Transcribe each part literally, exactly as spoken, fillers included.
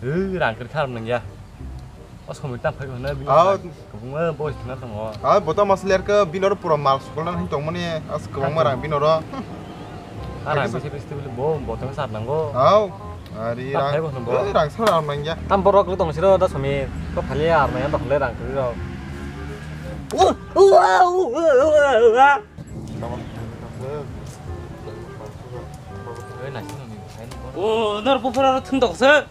Ui, rang kwrwi kha rwmani ya. O somoi tang phai hwnna bini. Aw. Kwbangma boys thangna tongo. Aw, bo to mas ler khe bini oro pura mal sukolna hin tongmani, as kwbangma rang bini oro. A rang bisi bisi tibili bo, bo tong sar nango. Aw, ari rang. Phai bo hwnbo. Ui, rang sar rang nang ya. Tam borok lo tong siro da somoi. Ko phali ar nang ya da phali rang kwrwi rok. Ui, naising nang ni, hai ni. O, nor bufura ro thung tokse.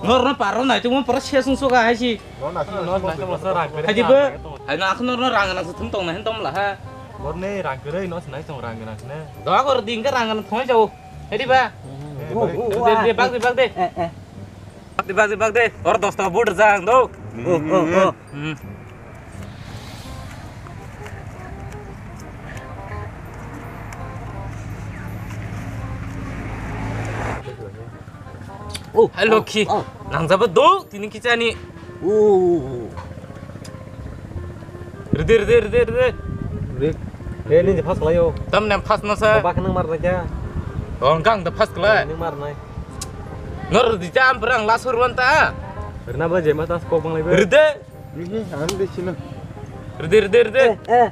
Nor no paro nai tongmo paro se sung suka hai si. No, no, no, no, no, no, rang kwrwi. Hai di bo. Hai na khno no rang na thum tong na hen tom la ha. Bor ne rang kwrwi no sinai tong rang na khne. Do gor ding ka rang na thong jau. Hai di ba. Eh, bor. De, de, bak de, bak de. Eh, eh. Bak de, bak de, bak de. Or dos taka vote jang do. Oh, oh, oh. Hmm. Oh, hai Lokhi, oh, oh. Nangjaba do, tini kichani. Oh. Rede, rede, rede, rede. Re, re, nini pass khlaio. Tamni pass no sa. Bak nang mar nai kya? Oh, gang da pass khlai. Nang mar nai. Nor di jam perang lasur wan ta. Rena ba jema tas kok bang lai ba. Rede. Ini, anu di sini. Rede, rede, rede. Eh, eh.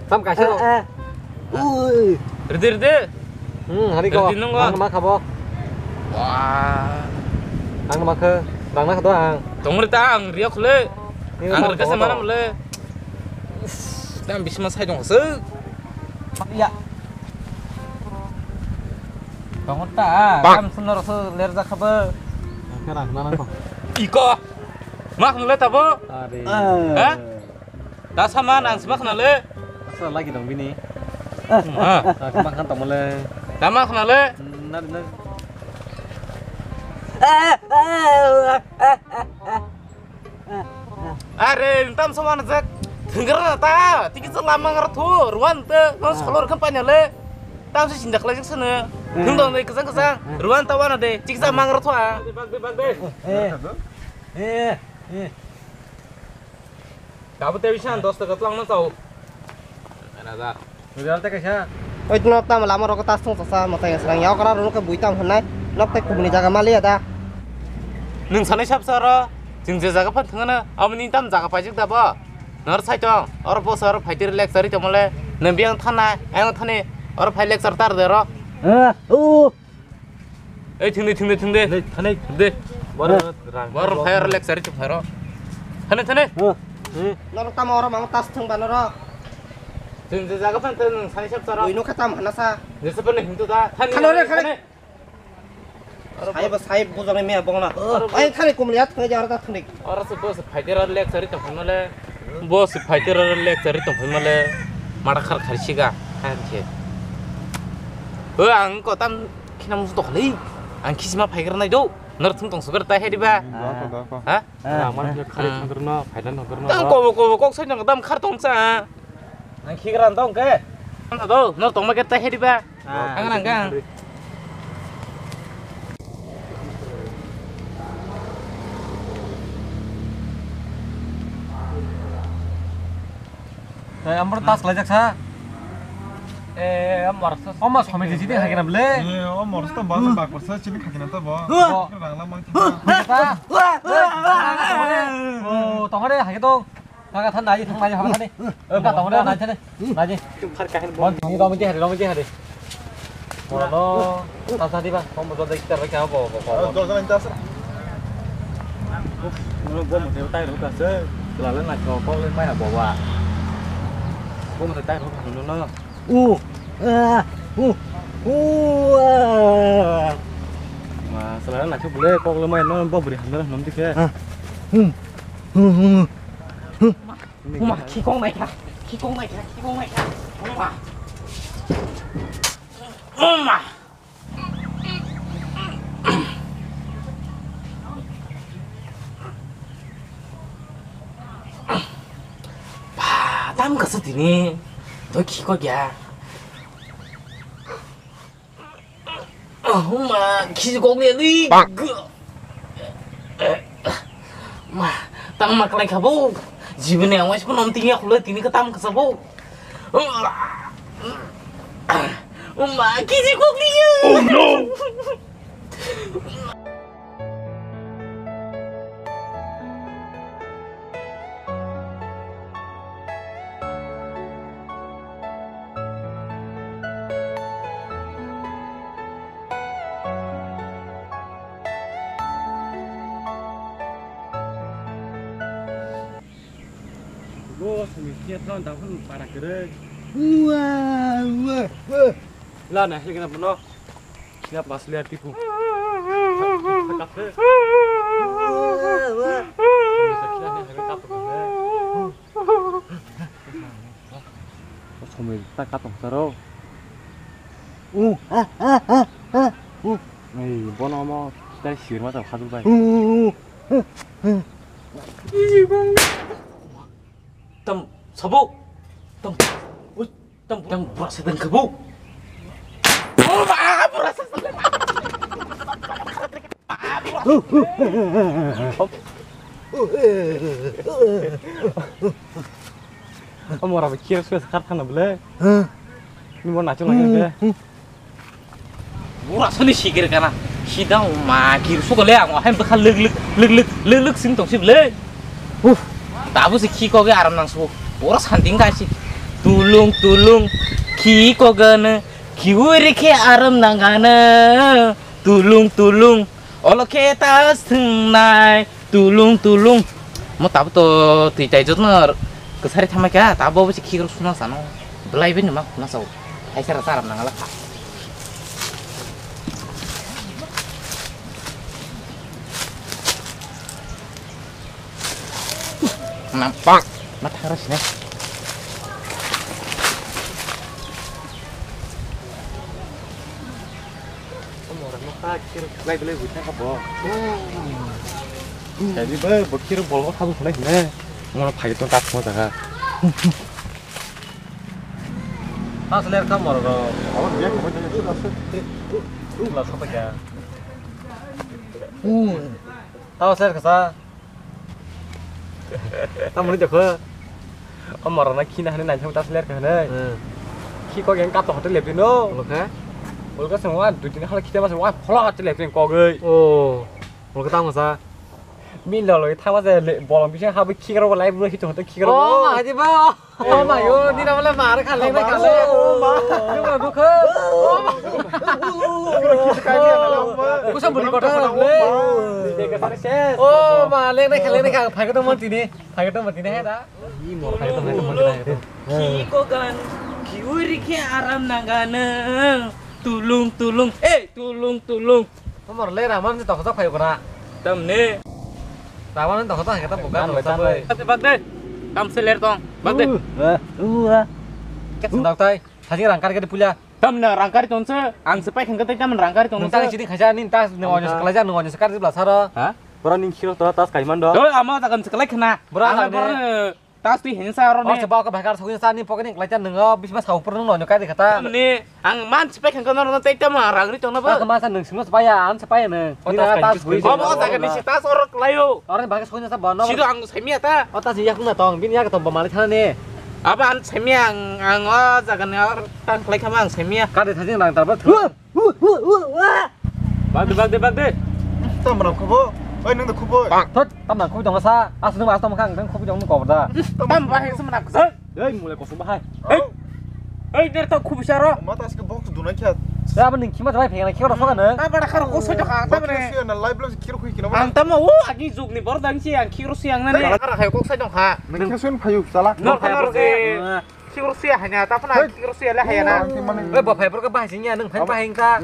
Tam kaisa. Eh, eh. Ui. Rede, rede. Hmm, hari ko. Rede nunggu. Ang ma khabo. Wah. Ang ma khe. Rang na khado ang. Tongri ta ang riok le. Ang reka sama le. Tam bisma sai dong se. Ya. Tongor ta, bang. Kam sunor so ler jakha bo. Khe rang na nang ko. Iko. Mak nule tabo? Are. Ha? Da sama nang sima khna le. Asa lagi dong bini. Ha. Asa mak khan tamo le. Da mak khna le. Na, na. Are, tam sama na jak. Thenggra na ta. Tiki sa lama ngar thu. Ruan te. No solo kan panya le. Tam si sinda khlai jak sana. Thung dong de kesang kesang. Ruan ta wana de. Tiki sa mang ro thu a. Eh. Eh. Eh. Kabo te bisan dos taka tlang na chao. Ana da. Oi, nok tam lama rok tas thung sasa, matai ngasrang ya, okra rok khe bui tam hwnai, nok tai kubuni jaga maliya da. Nwng sanai sab saro, chwng je jaga phan thwngana, aboni tam jaga paijak da bo. Nor sai tong, oro boso oro phaitiri lecture ri tongmole, nwng biyang thana, ayang thani, oro phai lecture tar de ro. Eh, o. Ei, thwng de, thwng de, thwng de. Nei, thanai. De. Bor, eh, rang. Bor, phai oro lecture ri tong phai ro. Thani, thani. Eh. Nor tamo oro mama tas thwng ba noro. Chwng je jaga phan tei nwng sani sab charo. Ui no khe tam hana sa. Jesa phan hintu da. Thani, thani, thani, thani. Sai ba sai bujang me bongna. Oro ai thani kumliya thwng ja oro ta thwng. Oro se boss fighter lecture ri tong phai male. Boss fighter lecture ri tong phai male. Mada khar khar siga. Han che. O ang ko tam khina musu to khali. Ang khisima phaigra nai do. Nor thung tong sugar ta he diba. Dako, dako. Ha? Rang man khe khali thangkar no, phaida thangkar no. Tang kobo kobo kok sai nang dam khar tong cha. Nang khigra tong ke. Ang do, no tong ma ke ta he diba. Ang nang gang. Tei amor tas khlaijak sa. Eh, amor sa. Oma somai di sini hakina ble. Eh, amor sa ba ba ko sa chini hakina ta ba. Rang la mang ta. Oh, tongare hakito. Thang thang nai thang nai thang nai. Ka tongare nai thang nai. Nai. Bon ni dom di hari dom di hari. Bono, tasa di ba, kom botol dai kita reka bo bo. Dol jalan tas. Bom bom tai ru ka se. Lala na ko ko le mai ha bo ba. Bom tai ru ka no no. U. Ah. U. U. Ma sala na chu bule ko le mai no bo bri han no nom dikhe. Hmm. Hmm. Hmm. Uma, khikong naikha, khikong naikha, khikong naikha. Uma. Uma. Ba, tam kasa tini. To khiko gya. Oh, ma, khisi kok ni, ni. Ma, tang ma klai khabo. Jibini ang wais pun om tingya khulai tini ka tam kasa bo. Ma, khisi kok ni. Oh, no. Khe thon da phun para kwrwi. Ua, ua, ua. La na, hili kena bono. Kina pas liar tipu. Kap se. Ua, ua. Kap se. Somoi ta kap tong taro. U, a, a, a, a, u. Ei, bono mo tai sirma ta khadu bai. U, u, u. Tam sabo. Tam. Ui, tam, tam burasa dan kabo. Oh, ma, burasa. Omo rabo kira suas kar thana bole. Ni mo nacho lagi ke. Burasa ni sikir kana. Sidang ma kir sukole ang hai bwkha lik lik lik lik lik lik sing tong sibole. Uf. Tabu si khi koge aram nang su. Burasa santing kai si. Tulung tulung khi koge ne. Khiwi rikhe aram nangana, tulung tulung, olo khe ta swngnai, tulung tulung. Mo tabo to twi tai jotno kwsari thamai kha, tabo bo se khikrok suna sano. Belai bini ma khuna sao. Hai sara ta aram nangala kha. Nampak. Ma thangra sini. Omo rok no kha kir khlai belai buithang kha bo. Jadi bo bo kir bol kha bu khlai sini. Mo phai to tak mo jaga. Tas ler kha mor rok. Abo dia kho ta ta ta. La kha pa kya. Tas ler kha sa. Tamoni jokho. O morana khina hwnwi naithok ta sler kha hwnwi. Hmm. Khi kok yang kato hotel lepino. Ulokha? Ulokha se wa dui tin hal khite ma se wa phola hotel lepin kogoi. Oh. Ulokha tamo sa. Min lo lo thama se le bolong bisa habu khikro lai bu hito hotel khikro. Oh, ma haji ba. Oh, ma yo, ni na wala mar kha le kha le. Oh, ma. Yo ma dukha. Oh, ma. Kusa buri kotha le. Oh, ma le kha le kha phai ko to mon tini. Phai ko to mon tini he da. Tulung, tulung, khi kogan, khiwi rikhe aram nangana. Tulung, tulung, eh, tulung, tulung. Tomor le raman je toksa phai kona. Tamne. Raman toksa hai kata bukan. Bak de, bak de. Kam se ler tong. Bak de. Uh, uh, uh. Ket sendok tai. Thajing rang kar ke pulia. Tamne rang kar tong se. Ang se pai khang kata tamne rang kar tong se. Nung tang sini khaja nin tas nung onyo sekala ja nung onyo sekar di belasaro. Ha? Bora ning khiro to tas kaiman do. Oi, ama ta kam sekalai khna. Bora ta ne. Tas twi hin sa oro ne. Oro se ba ka bhakar sogin sa ni pokeni klai ta nungo bisma sa upor nung no kai de khata. Ni ang man se pai khang kono no tai ta ma rang ri tong na ba. Ka ma sa nung simo se paya an se paya nung. Ni na tas bui. Obo jaga ni si tas oro klai o. Oro ni bhakar sogin sa ba no. Sido ang saimia ta. O tas yak na tong bin yak tong ba mali thana ne. Aba an saimia ang ang o jaga ni or tang klai khama ang saimia. Ka de thajing rang tar ba. Bagde, bagde, bagde. Tam rang khubo. Oi, nung da khubo. Thot, tam rang khubi dong sa. As nung as tam khang, nung khubi dong nung kobor da. Tam ba hai sama nak sa. Ei, mulai kosong ba hai. Ei. Ei, der tam khubi saro. Ma tas ke box duna kya. Ya, apa ning kima jawai phengna kya rasa kan? Ta bada kharo kosong jaka, ta bada. Kya na live lo kiro khui kino. Ang tam o agi juk ni bor dang si ang kiro si ang na ne. Khara khai kok sai dong kha. Nung kya sun phayu sala. No khara ke. Khikro suya hanya, ta phana khikro suya le haya na. Oi, bo phai borok bahai sing ya, nung phan bahai ka.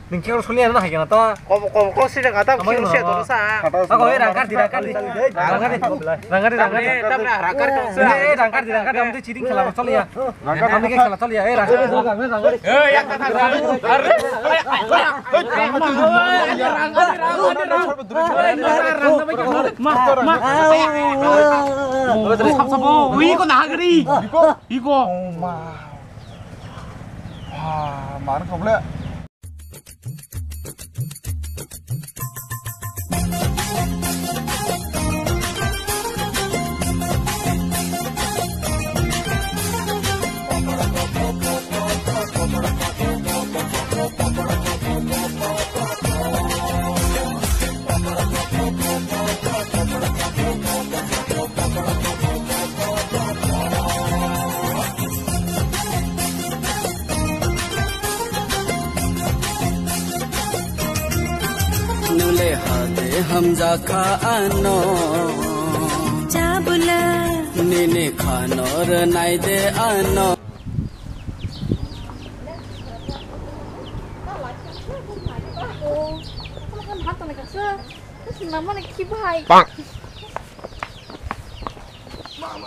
Nung khikro suya na haya na ta. Kobo, kobo, ko si jaga ta khikro suya to sa. Ako, eh, rangkar di, rangkar di. Rangkar di, rangkar di, rangkar di. Eh, tamna rangkar di. Eh, rangkar di, rangkar di, am tu cheating khela chol ya. Rangkar di, khela chol ya, eh, rangkar di, rangkar di. Eh, ya kata. Are. Ma, ma. Sap, sap, oh, ui, ko na gari. Iko. Oh, ma. Ah, mar kau le. Nule hate hamjakha ano. Chabula. Nini khano rwnai de ano.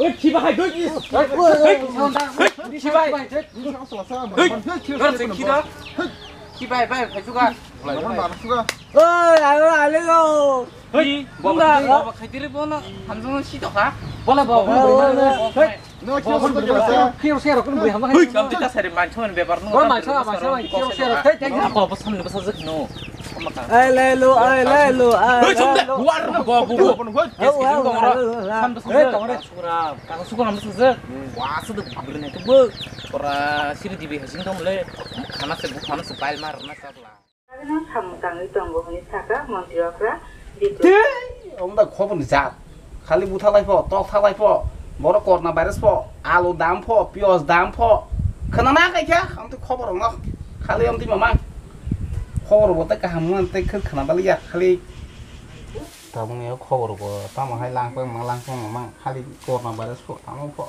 Oi, khiba hai, doi. Oi, khiba hai. Oi, khiba hai, bai, phai suka. Oi, alo, alo. Oi, bola, bola, bola, khai diri bola. Hamjang si to ha. Bola, bola, bola, bola. No, kiro sero, kiro sero, kiro sero, kiro sero. Hui, kam tita sari mancho man bebar no. Bola, mancho, mancho, kiro sero. Tei, tei. Apa apa samne basa jek no. Ai lelo, ai lelo, ai lelo. Hui, samde. Luar na bo bo bo. Kes kes dong ro. Samde samde. Sukura, kaka sukura basa jek. Wah, sudah beri na tu bu. Ora siri dibi hasing dong le. Khana se bu khana se bail mar na sabla. Samung tangwi tongo hwnwi sakha montri okra Biplop. Tei, omo da khobor ni jat. Khali buthalai pho, tok thalai pho, borok corona virus pho, alu dam pho, piyaj dam pho. Khwnana khaikha, amtwi khobor rokno. Khali amtwi mamang. Khobor bo tei kaham wng tei khwna baliya, khali. Tabukni o khobor bo tamo hai langpang ma langpang mamang, khali corona virus pho, tamo pho.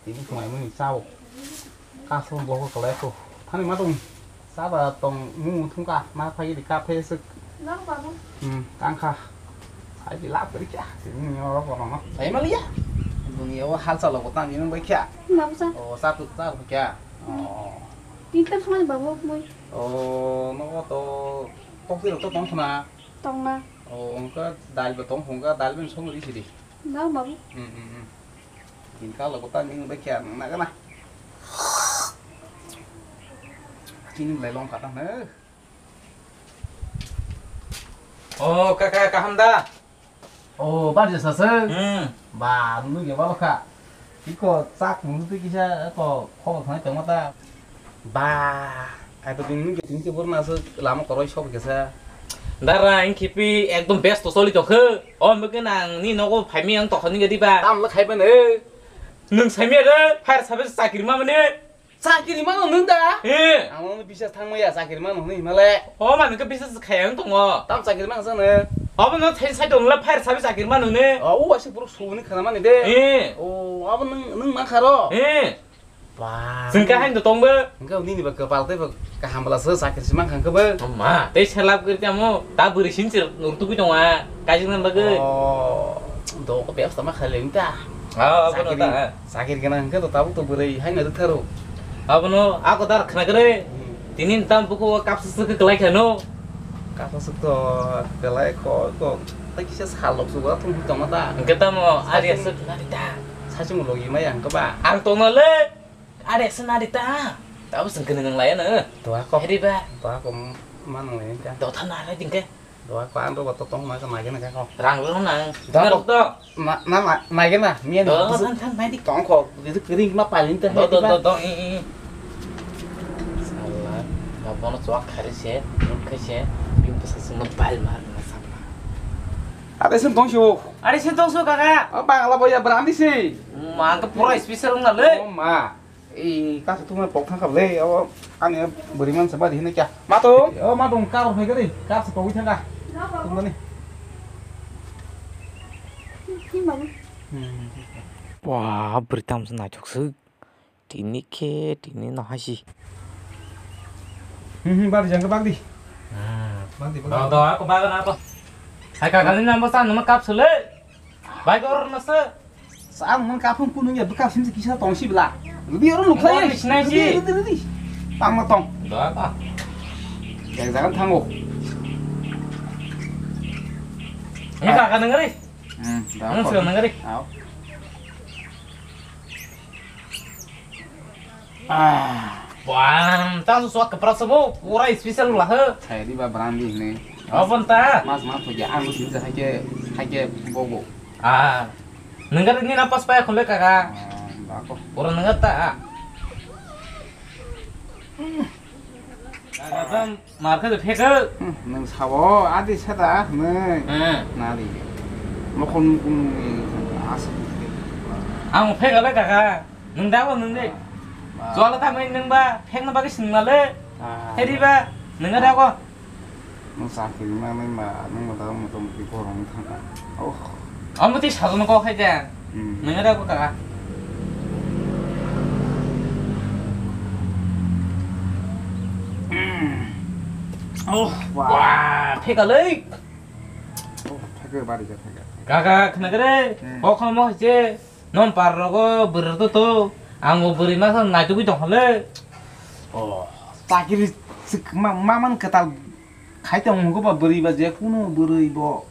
Tini khwnaimani chao. Kaso boho kalai ko. Thani ma tong. Saba tong mu thungka ma phai di ka phe sik. Nang babu. Hmm, tangkha. Ai di lap kari kya. Tini ni oro kono ma. Sai ma liya. Dunia o hal chalo ko tang ni bai kya. Babu sa. O sa tu sa ko kya. O. Tin tam sungai babu moi. O no to tok di to tong khna. Tong na. O ongka dal ba tong hongka dal ben song ri sidi. Nang babu. Hmm hmm hmm. Tin kalo ko tang ni bai kya nang na kana. Chini lai long kata na. Oh, kaka kaham da? Oh, bar jasa se. Hmm. Ba, nu ge ba kha. Iko chak mung tu kisa ko khobor thang tong mata. Ba, ai to din ge tin ke bor na se lama koroi sob ge sa. Dara, ang khipi ekdom best to soli tong khe. O meke nang ni nogo phaimi ang tokha ni gadi ba. Tam le khai bane. Nung saimi re, fire service chakri ma mane. Chakri mano nung da? Eh. Ang no bisas thang maya chakri mano hwnwi himale. O manu ke bisas khaya ang tongo. Tam chakri mang jang ne. Obo no thai sai tong le fire service chakri mano ne. O, o asik buruk subuni khana mani de. Eh. O, abo nung, nung mang kharo. Eh. Ba. Sengka hain do tong bo. Engka nini ba kepal tei ba kaham bala se sakir simang khang ke bo. Ma, tei selap kiri tamo, ta bwrwi sinchir nur tugui tonga, kajing nan bagwi. Oh, do ko bebsta ma khale ta. Ah, abo no ta. Sakir gana engka to tabuk to bwrwi haina rwtharo. Abo no ako dar khna kre. Hmm. Tinin tam buko kapsa se ke kelai khano. Kapsa se to kelai ko ko. Ta kisa salok suga thung tongma ta. Engka tamo ari asuk nari ta. Sachi mo logi maya engka ba. Ang tongna le. Are se nari ta. Tabo seng kene nang laya na. Doa ko. Heri ba. Doa ko manang le ta. Dotha na rai dingke. Doa ko ando ba to tong ma ka mage na ka ko. Rang lo nang. Doa ko. Na na mage na. Miya ni. Doa than than nai dik. Tong ko. Di kering ma palin ta. Do do do do. I i. Sala. Ba bono chwak khari se. Mut khai se. Bim pesa sung ma bal mar na sabla. Are sen tong sio. Are sen tong sio kaka. Bangla boya brandi se. Ma ka pura special na le. Oh ma. Ei, kaisa tungma pok thang kha le, o ani bwrwi man sa bari hinwi kya. Ma tong? O ma tong, kar phai gari, kar sa pogwi thang kha. Tungmani. Wah, bwrwi tam sa naithok se. Tini khe, tini no hasi. Hmm, hmm, bari jang bang di. Hmm. Bang di, bang di. Do, do, ako bagan ako. Hai kakali nang basa numa kap sele. Bai gor na se. Sa ang man kaphang kunu ya bwkha simse kisa tong si bla. Rudi oro lukhlai. Rudi, rudi, rudi. Tang ma tong. Da ka. Jang jang thango. Ini kakak dengar nih. Hmm, da. Nang sudah dengar nih. Au. Ah. Wah, tang suak kepala sebo, ora special lah he. Saya di ba brandi ini. Apa entah? Mas mas puja anu sih saya ke, saya ke bobo. Ah. Nengkar ini napas paya khole kaka. Ah, bako. Orang nengkar ta. Kakam marka de pheka. Hmm, neng sabo adi sada neng. Hmm. Nari. Mokon mukun ni asa. Ang pheka le kaka. Nung da bo nung de. Ba. Jola ta mai nung ba phekna bagwi sing male. Ah. Heri ba nung da ko. Nung sakiri ma nung ba nung ba da mo tom ki ko rong thang. Oh. Amo ti sa no ko khai ja. Hmm. Nang ada ko kaka. Hmm. Oh, wah. Wah, pheka lei. Oh, pheka bari ja pheka. Kaka, khna kere. Hmm. Kok khna mo je. Non par rogo bwrwi to to. Ang bo bwrwi ma sa nai tugui tong le. Oh, chakiri sik ma, ma man kwtal khai tong go ba bwrwi ba je kuno bwrwi bo.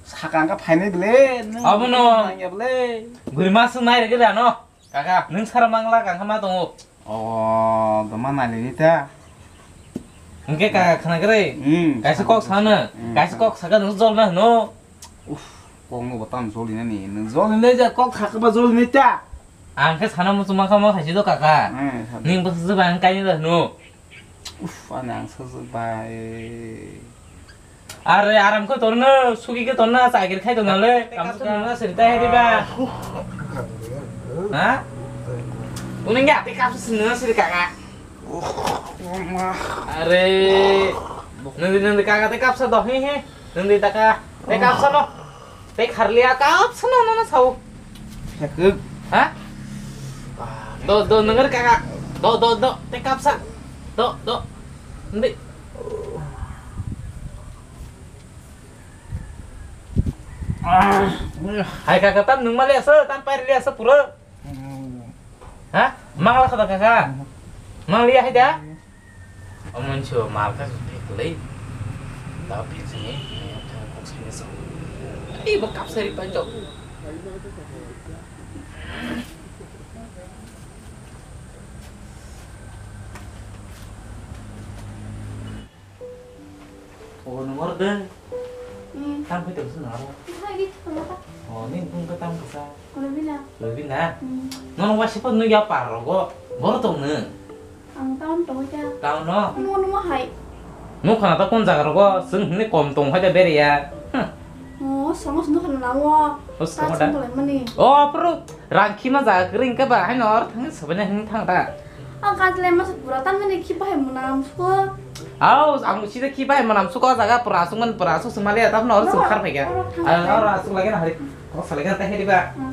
Saka wngkha phainai bwle, nwng abono nangya bwle. Bwrwi ma swng nai rwgwi rano. Kaka, nwng sara mangla kangkha ma tongo. O, doma nai lini ta. Hwnkhe kaka khna kwrwi. Hmm, kaisa kok sano. Hmm, kaisa kok saka nwng jol na hwno. Uff, kok no bo tam jol ni nani. Nwng jol ni le ja kok saka ba jol ni ta. Ang khe sana muchung ma kha ma khaisi do kaka. Hmm, sano. Nwng bwsajwk bai ang kainwi da hwno. Uff, ani ang sajwk bai. Are aram khe torno, sugi khe torno, chakri khai tongna le. Kamu khe nuna siri ta hedi ba. Ha? Kuning ya, te kapsa nuna siri kaka. Are, nungdi nungdi kaka te kapsa do, he he. Nungdi taka, te kapsa no. Te kharlia kapsa no, no, no, sao. Sakuk. Ha? Do, do, nungri kaka. Do, do, do, te kapsa. Do, do. Nungdi. Hai kaka, tam nung mali asa, tam pair li asa pura. Ha? Mangla kha da kaka? Manglia hai da? Omo ni so mal kha phek lei. Da phek sini, kok sini so. Ai bo kap sari panjok. O, nung oro de. Hmm. Tam khe tongsa nung oro. Hai, di thikol ta. O, nini bung khe tam kasa. Rubina. Rubina? Hmm. Nono waisa phano nukya par rogo. Boro tong nung? Ang town tongwi ta. Town no? Nung, nung hai. Nukha na ta kon jaga rogo? Chwng hwnwi kom tong hai da bere ya. Hm. O, songos nukha na namo. O, ta songo da. Chwng tonglaimani. O, phuru. Rang khima jaga kwrwi hwnkhe ba haino oro thangwi swbaina hwnwi thang ta. Ang kajlai masa pura tamani khi bahai mwnam suko. Au, ang sida khi bahai mwnam suko jaga pura aswk man pura aswk swng maliya tamno oro swng khar phaikha. Oro thang ta. Oro aswk lagina hari. Kok salai ta hedi ba. Hmm.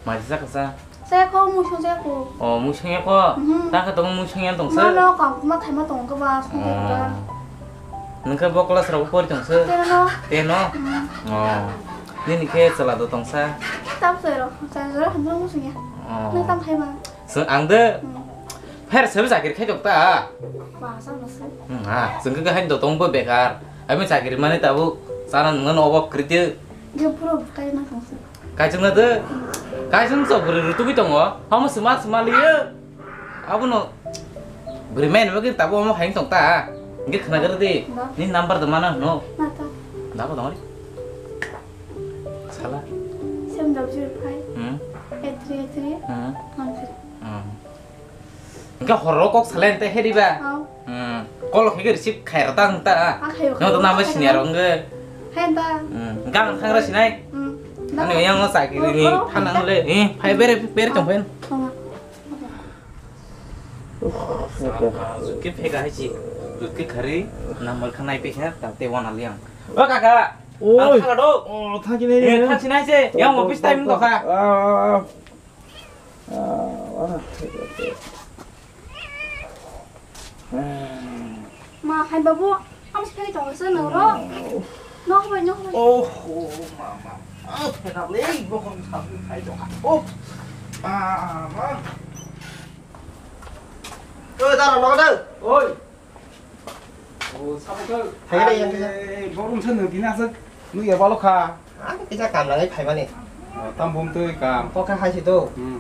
Majak sa. Saya ko muisung saya ko. O, muisung ya ko. Mhm. Ta khe tong muisung ya tong sa. Mano kam kuma thaima tong ko ba sung ta. Nungkhe bo class rok pori tongsa? Teno. Teno? Hmm. Oh. Nini khe chwla do tongsa? Tam soi ro, chwla ro hamjak muchung ya. Oh. Nung tam khai ma? Ang de. Hmm. Pher sebe chakri khai tok ta. Ba sa ma se. Hmm, ha, chwng khe hai do tong bo bekar. Ami chakri mani tabuk chana nungno obo kwrwi de. Je phuru kai na tongsa. Kaisung na de. Kaisung so bwrwi rutugwi tongo. Hamo sima sima liye. Abono bwrwi mai nang bagwi tabuk omo hai tong ta. Hingke khna gari di. Ba. Ni number de mana no? Mata. Dabo dong ri. Sala. Seven double zero five. Hmm. Eight three eight three. Hmm. One three. Hmm. Hingke horo kok salen te hedi ba. Au. Hmm. Kolo khe receive khaira ta hung ta. A khayo. No to nama senior ong ge. Hai ta. Hmm. Hingke ang khangra sinai. Hmm. Ani yang no sakiri ni. Horo. Thanang le. Eh, phai bere bere tong phen. Tong. Jutke phega hai si, jutke khari, number kha nai pekha, tate wana liang. O kaka, oi. Ang khala do. O, thang sini. Eh, thang sini se, yang office time do kha. Ah, ah, ah. Ah, ah. Ma, hai babu, ang se phai tong se nang ro. No, hai, no, hai. Oh, oh, mama. Ah, phai tong le, bo kon sa phai tong. Oh. Ah, ma. Oi, dara, logo da. Oi. O, sabo khe. Hai, hai, hai. Ai, borom se nung dina se nung ya balo kha. Ang kisa kam nangwi phaimani. O, tam bum twi kam. Kok kha hai si to. Hmm.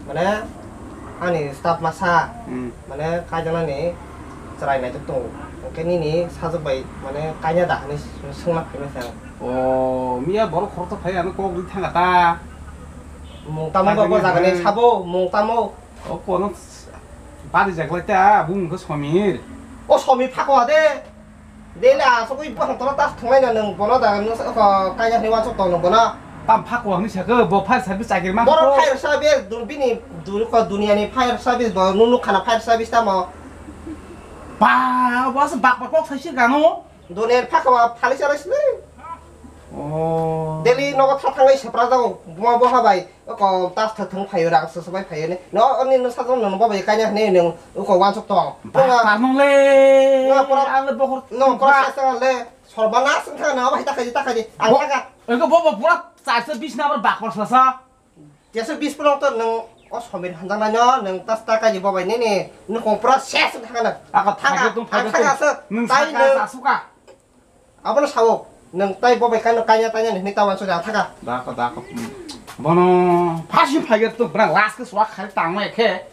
Mane, ani staff masa. Hmm. Mane, kaijaknani chwrai naitok tongo. Hwnkhe nini sajwk bai, mane, kaina da hwnwi swngna phaimani se ang. O, miya borok khoroksa phai ano kok ri thanga ta. Mung tamo ba bo jagani sabo, mung tamo. O kono bari jak lai ta, bung khe Somir. O Somir phako ade. Dele asogwi bohong tola tas thunglai na nwng bono da nwng sa ko kaina hwnwi wansok tong nwng bono. Tam phako hwnwi sakhe, bo fire service chakiri man. Borok fire service dur bini dur ko duniya ni fire service bo nunu khana fire service tamo. Ba, bo se bak bak kok sai sir gano. Duniya ni phako phali salai sini. Oh. Daily nogo thang thangwi sepra jago, buma boha bai, oko tas thang thang phaio, rang se se bai phaio ne. No, oni no sajong no bobai kaina hne nung, oko wansuk tong. Ba, Nung, ta nung le. Nung pura, Ang le bohor. Nung pura Ba. Sesa le, sorbanas wngkha no, bai takaji, takaji, ang Bo-, taka. Eko bobo pura charsa bis number bakor sasa. Jesa bis pulok to nung, o somir hanjang nai no, nung tas takaji bobai nini, nung kong pura ses wngkha no. Ako Taka, thangke tung ang thangke taka tung. Asuk. Nung Tai saka nung. Sasuka. Abono sao, nwng tai bo bai kano kanya tanya ni hwnwi ta uansuk ya thaka. Dako, dako. Hmm. Bono phasi phaiger to bwrang last ke swak khai tangma khe.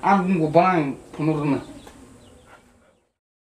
Ang bo bono ang phunuk rwno.